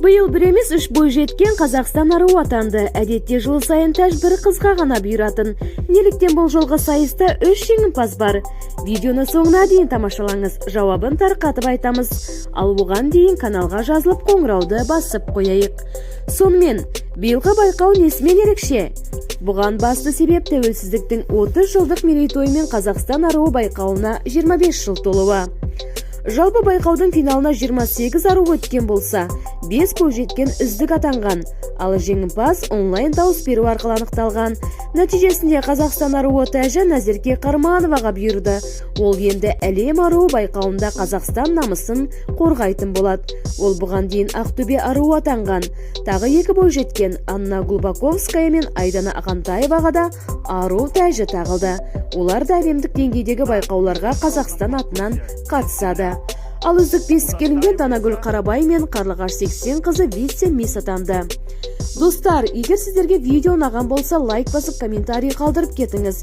Биыл бір емес, үш бойжеткен Қазақстан аруы атанды. Әдетте жыл сайын тәж бір қызға ғана бұйыратын. Неліктен бұл жолғы сайыста үш жеңімпаз бар? Видеоны соңына дейін тамашалаңыз, жауабын тарқатып айтамыз. Ал оған дейін каналға жазылып, қоңырауды басып қояйық. Сонымен, биылғы байқау несімен ерекше? Бұған басты себеп – тәуелсіздіктің 30 жылдық мерейтойы мен Қазақстан аруы байқауына 25 жыл толуы. Жалпы, байқаудың финалына 28 ару өткен болса, 5 бойжеткен үздік атанған. Ал жеңімпаз онлайн дауыс беру арқылы анықталған. Нәтижесінде Қазақстан аруы тәжі Назерке Қармановаға бұйырды. Ол енді Әлем аруы байқауында Қазақстан намысын қорғайтын болады. Ол бұған дейін Ақтөбе аруы атанған. Тағы екі бойжеткен, Анна Глубоковская мен Айдана Ағантаеваға да ару тәжі тағылды. Олар да әлемдік деңгейдегі байқауларға Қазақстан атынан қатысады. Ал үздік бестікке ілінген Данагүл Қарабай мен Қарлығаш Сексенқызы вице мисс атанды. Достар, егер сіздерге видео ұнаған болса, лайк басып, комментарий қалдырып кетіңіз.